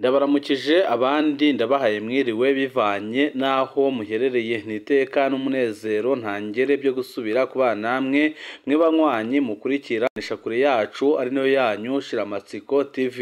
Ndabaramukije abandi ndabahaye mwiriwe bivanye n'aho muherereye, n'iteka n'umunezero ntangere byo gusubira kubana namwe mwe banywanyi mukurikira imboneshakure yacu ari nayo yanyu Shiramatsiko TV.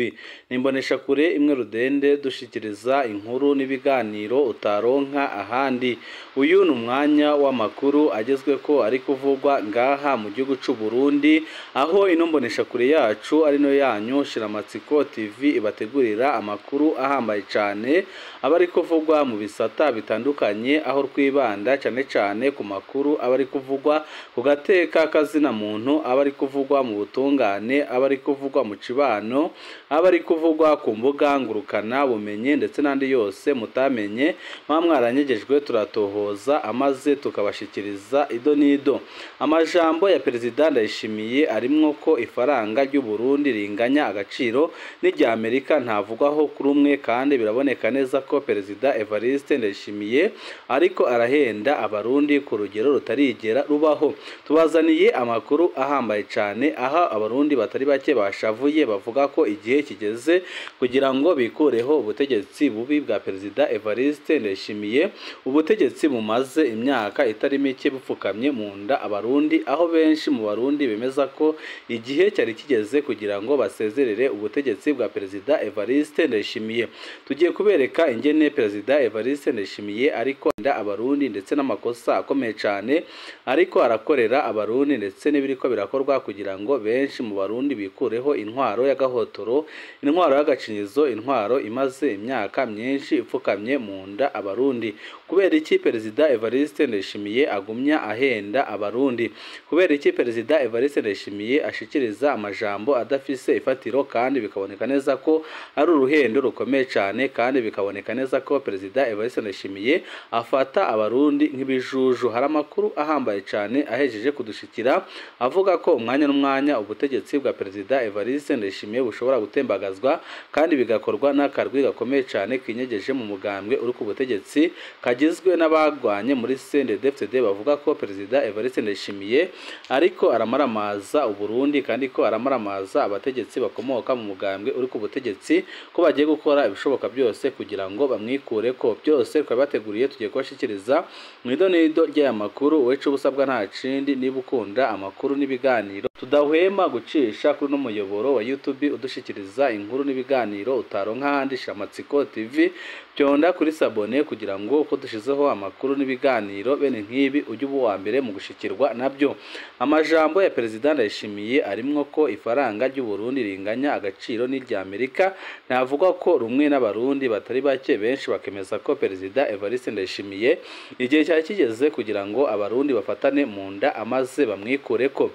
Ni imboneshakure imwe rudende dushikiriza inkuru n'ibiganiro utaronka ahandi. Uyu ni umwanya w'amakuru agezweko ari kuvugwa ngaha mu gihugu c'u Burundi, aho ino mboneshakure yacu ari nayo yanyu Shiramatsiko TV ibategurira amakuru ahambaye cyane aba ari kuvugwa mu bisata bitandukanye, aho twibanda cyane cyane ku makuru aba ari kuvugwa ku gateka kazina muntu, aba ari kuvugwa mu butungane, aba ari kuvugwa mu cibano, aba ari kuvugwa ku mbuga ngurukana bumenyi ndetse n'andi yose mutamenye muba mwaranyegejwe, turatohoza amaze tukabashikiriza ido n'ido. Amajambo ya Perezida Ndayishimiye arimwo ko ifaranga ry'u Burundi ringanya agaciro n'irya Amerika ntavugwaho kuri umwe, kandi biraboneka neza ko Perezida Evariste Ndayishimiye ariko arahenda abarundi ku rugero rutarigera rubaho. Tubazaniye amakuru ahambaye cyane aho abarundi batari bake bashavuye bavuga ko igihe kigeze kugira ngo bikureho ubutegetsi bubi bwa Perezida Evariste Ndayishimiye, ubutegetsi bumaze imyaka itari mike bupfukamye mu nda abarundi, aho benshi mu barundi bemeza ko igihe cyari kigeze kugira ngo basezerere ubutegetsi bwa Perezida Evariste Ndayishimiye. Tugiye kubereka ingene Perezida Evariste Ndayishimiye ariko nda abarundi ndetse n'amakosa akomeye cyane ariko arakorera abarundi ndetse n'ibiriko birakorwa kugira ngo benshi mu barundi bikureho intwaro y'agahotoro, intwaro y'agacinyizo, intwaro imaze imyaka myinshi ipfukamye mu nda abarundi. Kubera iki Perezida Evariste Ndayishimiye agumya ahenda abarundi? Kubera iki Perezida Evariste Ndayishimiye ashikiriza amajambo adafise ifatiro kandi bikaboneka neza ko ari uruhendo rukomeye cyane, kandi bikaboneka neza ko Perezida Evariste Ndayishimiye afata abarundi nk'ibijuju? Hari amakuru ahambaye cyane ahejeje kudushikira avuga ko umwanya n'umwanya ubutegetsi bwa Perezida Evariste Ndayishimiye bushobora gutembagazwa kandi bigakorwa n'akarwi gakomeye cyane kinyegeje mu mugambwe uri ku butegetsi kagizwe n'abagwanye muri CNDD-FDD, bavuga ko Perezida Evariste Ndayishimiye ariko aramaramaza Uburundi kandi ko aramaramaza abategetsi bakomoka mu mugambwe uri ku butegetsi ko bagiye gukora ibishoboka byose kugira ngo bamwikure ko byose twabateguriye tugiye kubashikiriza mu idonido ry'aya makuru. Wecu ubusabwa nta kindi, niba ukunda amakuru n'ibiganiro tudahwema gucisha kuri no muyoboro wa YouTube udushikiriza inkuru n'ibiganiro utaronka ahandi, Shiramatsiko TV, byonda kuri sabone kugira ngo uko dushizeho amakuru n'ibiganiro bene nk'ibi ujye uba uwa mbere mu gushikirwa nabyo. Amajambo ya Perezida Ndayishimiye arimwo ko ifaranga ry'u Burundi ringanya agaciro n'irya Amerika ntavugwa ko rumwe n'abarundi batari bake, benshi bakemeza ko Perezida Evariste Ndayishimiye igihe cyari kigeze kugira ngo abarundi bafatane mu nda amaze bamwikureko.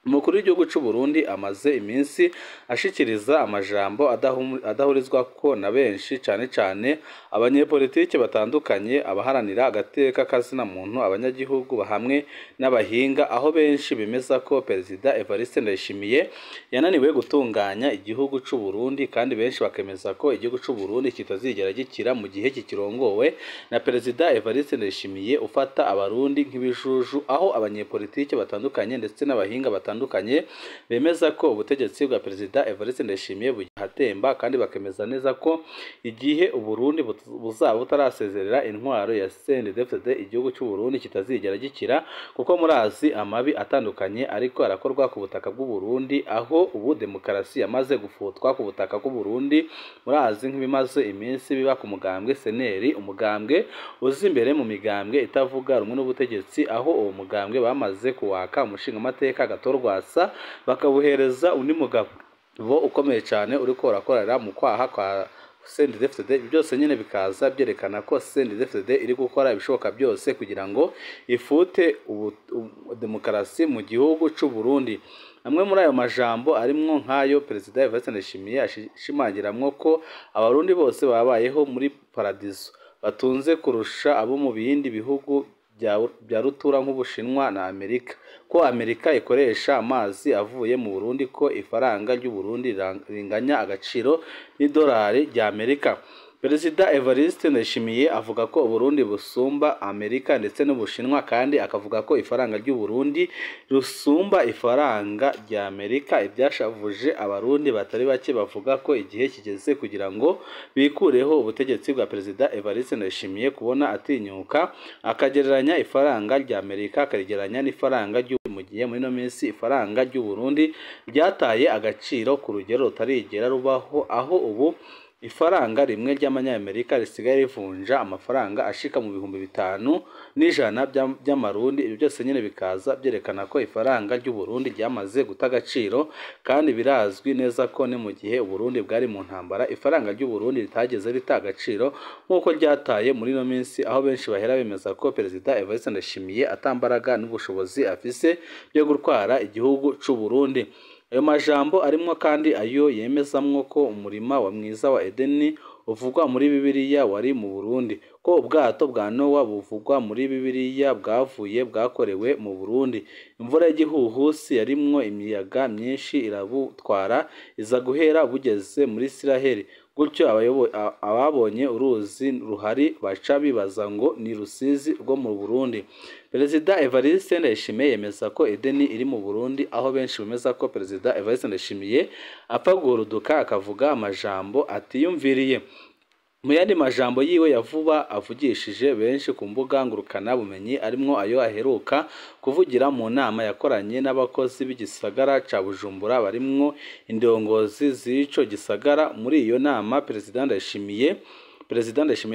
Umukuru w'igihugu c'u Burundi amaze iminsi ashikiriza amajambo adahurizwa ko na benshi, cyane cyane abanyepolitike batandukanye, abaharanira agateka kazina muntu, abanyagihugu hamwe n'abahinga, aho benshi bemeza ko Perezida Evariste Ndayishimiye yananiwe gutunganya igihugu c'u Burundi, kandi benshi bakemeza ko igihugu c'u Burundi kitazigera gikira mu gihe kikirongowe na Perezida Evariste Ndayishimiye ufata abarundi nk'ibijuju, aho abanyepolitike batandukanye ndetse n'abahinga batandukanye bemeza ko ubutegetsi bwa Perezida Evariste Ndayishimiye buhatemba, kandi bakemeza neza ko igihe Uburundi buzaba butarasezerera intwaro ya CNDD-FDD igihugu cy'u Burundi kitazigera gikira, kuko murazi amabi atandukanye ariko arakorwa ku butaka bw'u Burundi, aho ubu demokarasi yamaze gufutwa ku butaka bw'u Burundi. Murazi nk'ibimaze iminsi biba ku mugambwe seneri, umugambwe uzi imbere mu migambwe itavuga rumwe n'ubutegetsi, aho uwo mugambwe bamaze kuwaka umushingamateka Agathon bakabuhereza undi mugabo bo ukomeye cyane uriko urakorera mu kwaha kwa CNDD-FDD. Byose nyine bikaza byerekana ko CNDD-FDD iri gukora ibishoboka byose kugira ngo ifute demokarasi mu gihugu c'u Burundi. Amwe muri ayo majambo arimwo nk'ayo Perezida Evariste Ndayishimiye ashimangiramwo ko abarundi bose babayeho muri paradiso batunze kurusha abo mu bindi bihugu bya rutura nk'Ubushinwa na Amerika, ko Amerika ikoresha amazi avuye mu Burundi, ko ifaranga ry'u Burundi ringanya agaciro n'idolari rya Amerika. Perezida Evariste Ndayishimiye avuga ko Uburundi busumba Amerika ndetse n'Ubushinwa, kandi akavuga ko ifaranga ry'u Burundi rusumba ifaranga rya Amerika, ibyashavuje abarundi batari bake bavuga ko igihe kigeze kugira ngo bikureho ubutegetsi bwa Perezida Evariste Ndayishimiye. Kubona atinyuka akagereranya ifaranga rya Amerika akarigereranya n'ifaranga ry'u mu gihe muri ino minsi ifaranga ry'u Burundi ryataye agaciro ku rugero rutarigera rubaho, aho ubu ifaranga rimwe ry'amanyamerika risigaye rivunja amafaranga ashika mu 5100 by'amarundi. Ibyo byose nyine bikaza byerekana ko ifaranga ry'u Burundi ryamaze guta agaciro, kandi birazwi neza ko ni mu gihe Uburundi bwari mu ntambara ifaranga ry'u Burundi ritageze rita agaciro nk'uko ryataye muri ino minsi, aho benshi bahera bemeza ko Perezida Evariste Ndayishimiye atambaraga n'ubushobozi afise byo gutwara igihugu c'u Burundi. Ayo majambo arimwo kandi ayo yemezamwo ko umurima wa mwiza wa Edeni uvugwa muri Bibiliya wari mu Burundi, ko ubwato bwa Nowa buvugwa muri Bibiliya bwavuye bwakorewe mu Burundi, imvura y'igihuhusi yarimwo imiyaga myinshi irabutwara iza guhera bugeze muri Isiraheli. Gutyo ababonye uruzi ruhari baca bibaza ngo ni Rusizi rwo mu Burundi. Perezida Evariste Ndayishimiye yemeza ko Edeni iri mu Burundi, aho benshi bemeza ko Perezida Evariste Ndayishimiye apfa guhuruduka akavuga amajambo atiyumviriye. Mu yandi majambo yiwe ya vuba avugishije benshi ku mbuga ngurukana bumenyi arimwo ayo aheruka kuvugira mu nama yakoranye n'abakozi b'igisagara ca Bujumbura barimwo indongozi z'ico gisagara. Muri iyo nama Perezida Ndayishimiye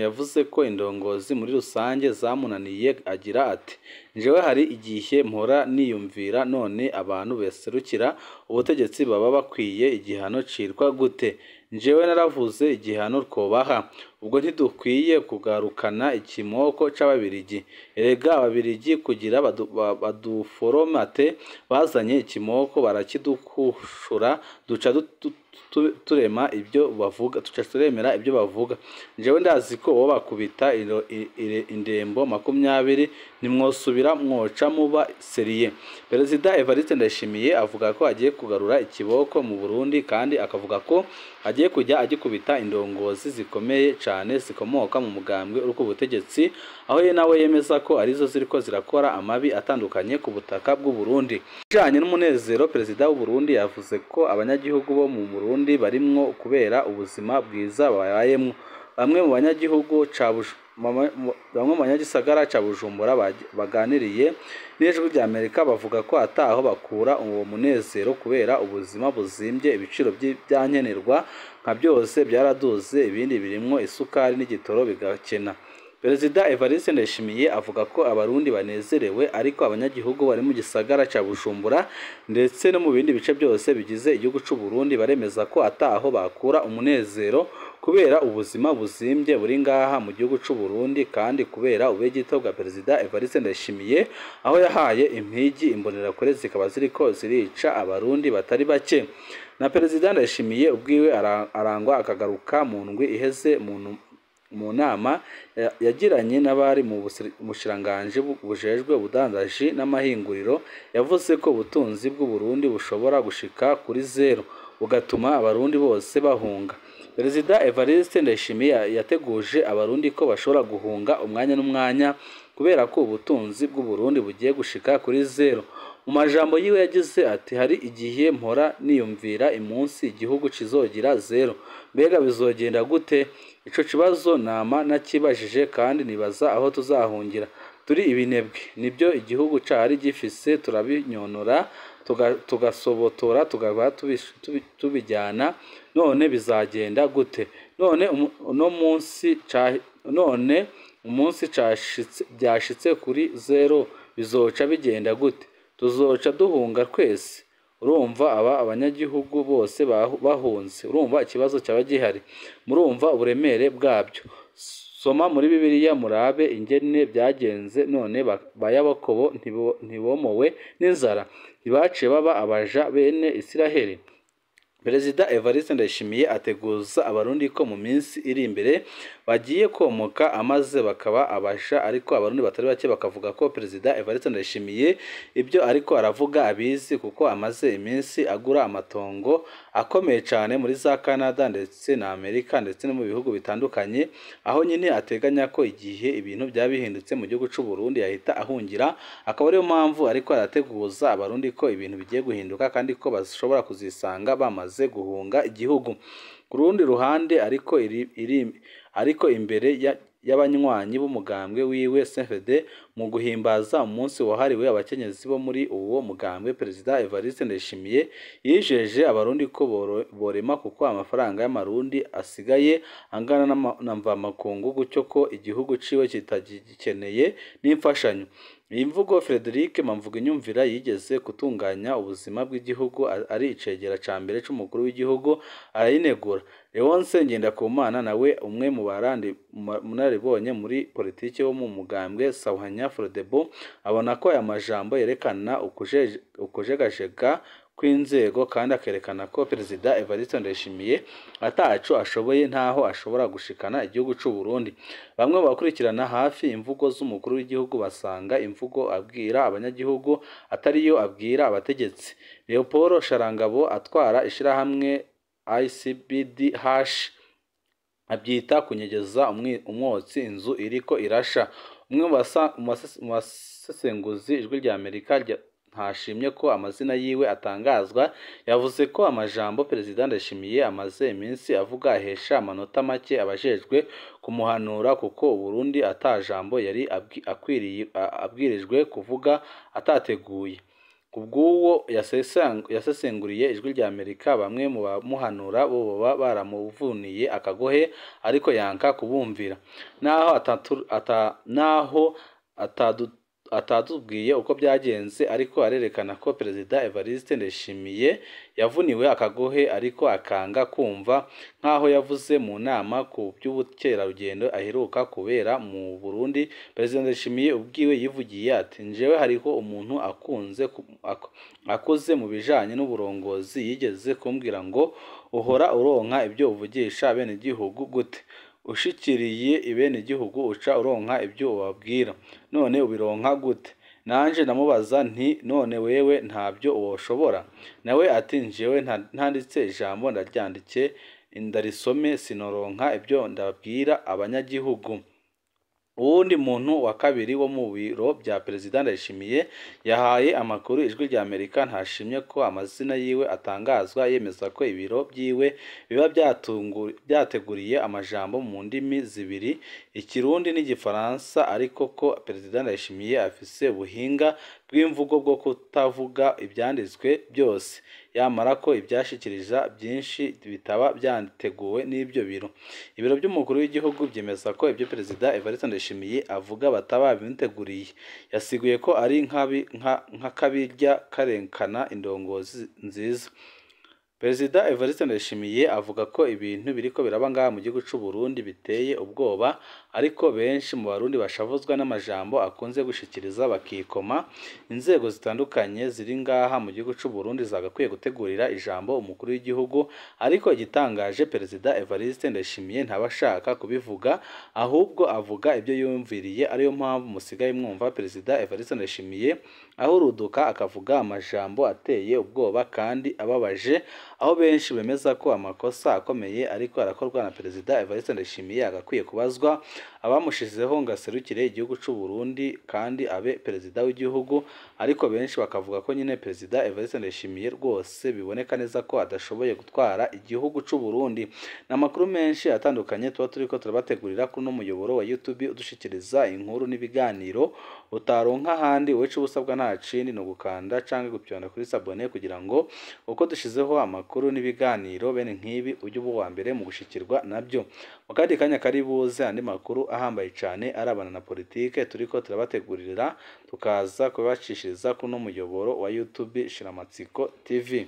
yavuze ko indongozi muri rusange zamunaniye, agira ati: "Njewe hari igihe mpora niyumvira, none abantu beserukira ubutegetsi baba bakwiye igihano cirwa gute? Njewe naravuze igihano twobaha, ubwo ntidukwiye kugarukana ikimoko c'ababirigi. Erega ababirigi kugira baduforomate bazanye ikimoko barakidukushura, duca turema ibyo bavuga, tuca turemera ibyo bavuga. Njewe ndazi ko bo bakubita indembo 20 nimwosubira mwoca muba seriye." Perezida Evariste Ndayishimiye avuga ko agiye kugarura ikiboko mu Burundi, kandi akavuga ko agiye kujya agikubita indongozi zikomeye cyane zikomoka mu mugambwe uri ku butegetsi, aho ye nawe yemeza ko arizo ziriko zirakora amabi atandukanye ku butaka bw'u Burundi. Bijanye n'umunezero, Perezida w'u Burundi yavuze ko abanyagihugu bo mu Burundi barimwo kubera ubuzima bwiza babayemwo. Bamwe mu banyagihugu bamwe mu banyagisagara ca Bujumbura baganiriye n'Ijwi rya Amerika bavuga ko ataho bakura uwo munezero kubera ubuzima buzimbye, ibiciro by'ibyankenerwa nka byose byaraduze, ibindi birimwo isukari n'igitoro bigakena. Perezida Evariste Ndayishimiye avuga ko abarundi banezerewe, ariko abanyagihugu bari mu gisagara ca Bujumbura ndetse no mu bindi bice byose bigize igihugu c'u Burundi baremeza ko ataho bakura umunezero kubera ubuzima buzimbye buri ngaha mu gihugu c'u Burundi, kandi kubera ubegito bwa Perezida Evariste Ndayishimiye, aho yahaye impigi imbonerakure zikaba ziriko zirica abarundi batari bake. Na Perezida Ndayishimiye ubwiwe arangwa akagaruka mu ndwi iheze mu nama yagiranye n'abari mu bushikiranganji bujejwe ubudandaji n'amahinguriro, yavuze ko ubutunzi bw'u Burundi bushobora gushika kuri zero bugatuma abarundi bose bahunga. Perezida Evariste Ndayishimiye yateguje abarundi ko bashobora guhunga umwanya n'umwanya kubera ko ubutunzi bw'u Burundi bugiye gushika kuri zero. Mu majambo yiwe yagize ati: "Hari igihe mpora niyumvira imunsi igihugu kizogira zero, mbega bizogenda gute? Ico kibazo nama nakibajije kandi nibaza aho tuzahungira. Turi ibinebwe, nibyo igihugu cari gifise turabinyonora tugasobotora tugaba tubijyana, none bizagenda gute? None uno munsi none umunsi byashitse kuri zero bizoca bigenda gute? Tuzoca duhunga twese." Urumva aba abanyagihugu bose bahunze, urumva ikibazo cyaba gihari, murumva uburemere bwabyo. Soma muri Bibiliya murabe ingene byagenze, none ba Yakobo ntibomowe n'inzara, ntibaciye baba abaja bene Isiraheli. Perezida Evariste Ndayishimiye ateguza Abarundi ko mu minsi iri imbere bagiye komoka amaze bakaba abasha, ariko Abarundi batari bake bakavuga ko Perezida Evariste Ndayishimiye ibyo ariko aravuga abizi, kuko amaze iminsi agura amatongo akomeye cyane muri za Canada ndetse na Amerika ndetse no mu bihugu bitandukanye, aho nyine ateganya ko igihe ibintu byaba bihindutse mu gihugu cy'u Burundi yahita ahungira. Akaba ariyo mpamvu ariko arateguza Abarundi ko ibintu bigiye guhinduka kandi ko bashobora kuzisanga bamaze guhunga igihugu. Ku rundi ruhande ariko ariko imbere y'abanywanyi b'umugambwe wiwe CNDD mu guhimbaza umunsi wahariwe abakenyezi bo muri uwo mugambwe, Perezida Evariste Ndayishimiye yijeje Abarundi ko borema kuko amafaranga y'Amarundi asigaye angana na mvamakungu, gutyo ko igihugu ciwe kitagikeneye n'imfashanyo. Iyi mvugo Frederic Mamvuginyumvira yigeze gutunganya ubuzima bw'igihugu ari icegera ca mbere c'umukuru w'igihugu arayinegura. Leonce Ngendakumana nawe umwe mu barandi munaribonye muri politiki wo mu mugambwe Sahwanya Frodebu abona ko aya majambo yerekana ukujegajega kw'inzego kandi akerekana ko Perezida Evariste Ndayishimiye ataco ashoboye, ntaho ashobora gushikana igihugu c'u Burundi. Bamwe bakurikirana hafi imvugo z'umukuru w'igihugu basanga imvugo abwira abanyagihugu atariyo abwira abategetsi. Leopold Sharangabo atwara ishirahamwe ICBDH abyita kunyegeza umwotsi inzu iriko irasha. Umwe mu basesenguzi Ijwi rya Amerika ntashimye ko amazina yiwe atangazwa, yavuze ko amajambo Perezida Ndayishimiye amaze iminsi avuga ahesha amanota make abajejwe kumuhanura, kuko Burundi atajambo yari abwirijwe kuvuga atateguye. Kubw'uwo yasesenguriye Ijwi rya Amerika, bamwe mu bamuhanura bo baba baramuvuniye akagohe ariko yanka kubumvira. Naho atatubwiye uko byagenze, ariko arerekana ko Perezida Evariste Ndayishimiye yavuniwe akagohe ariko akanga kumva, nk'aho yavuze mu nama ku by'ubukerarugendo aheruka kubera mu Burundi. Perezida Ndayishimiye ubwiwe yivugiye ati: "Njewe hariho umuntu akuze mu bijanye n'uburongozi yigeze kumbwira ngo uhora uronka ibyo uvugisha abenegihugu gute? Ushikiriye ibenegihugu uca uronka ibyo ubabwira, none ubironka gute?" Nanje namubaza nti none wewe ntabyo woshobora? Nawe ati njewe ntanditse ijambo ndaryandike ndarisome sinoronka ibyo ndabwira abanyagihugu. Uwundi muntu wa kabiri wo mu biro bya Perezida Ndayishimiye yahaye amakuru Ijwi rya Amerika ntashimye ko amazina yiwe atangazwa, yemeza ko ibiro byiwe biba byateguriye amajambo mu ndimi zibiri, Ikirundi n'Igifaransa, ariko ko Perezida Ndayishimiye afise ubuhinga bw'imvugo bwo kutavuga ibyanditswe byose, yamara ko ibyashikiriza byinshi bitaba byateguwe n'ibyo biro. Ibiro by'umukuru w'igihugu byemeza ko ibyo Perezida Evariste Ndayishimiye avuga bataba babimuteguriye. Yasiguye ko ari nk'akabirya karekana indongozi nziza. Perezida Evariste Ndayishimiye avuga ko ibintu biriko biraba ngaha mu gihugu c'u Burundi biteye ubwoba, ariko benshi mu Barundi bashavuzwa n'amajambo akunze gushikiriza bakikoma. Inzego zitandukanye ziri ngaha mu gihugu c'u Burundi zagakwiye gutegurira ijambo umukuru w'igihugu, ariko igitangaje Perezida Evariste Ndayishimiye ntabashaka kubivuga, ahubwo avuga ibyo yumviriye. Ariyo mpamvu musigaye mwumva Perezida Evariste Ndayishimiye ahuruduka akavuga amajambo ateye ubwoba kandi ababaje, aho benshi bemeza ko amakosa akomeye ariko arakorwa na Perezida Evariste Ndayishimiye agakwiye kubazwa abamushizeho ngo aserukire igihugu c'u Burundi kandi abe perezida w'igihugu. Ariko benshi bakavuga ko nyine Perezida Evariste Ndayishimiye rwose biboneka neza ko adashoboye gutwara igihugu c'u Burundi. N'amakuru menshi atandukanye tuba turiko turabategurira kuri no muyoboro wa YouTube udushikiriza inkuru n'ibiganiro utaronka ahandi. Wecu ubusabwa nta kindi no gukanda canke gupyonda kuri sabone kugira ngo uko dushizeho amakuru n'ibiganiro bene nk'ibi ujye uba uwa mbere mu gushikirwa nabyo. Mu kandi kanya kari buze andi makuru ahambaye cyane arabana na politike turiko turabategurira, tukaza kubacishiriza kuno muyoboro wa YouTube Shiramatsiko TV.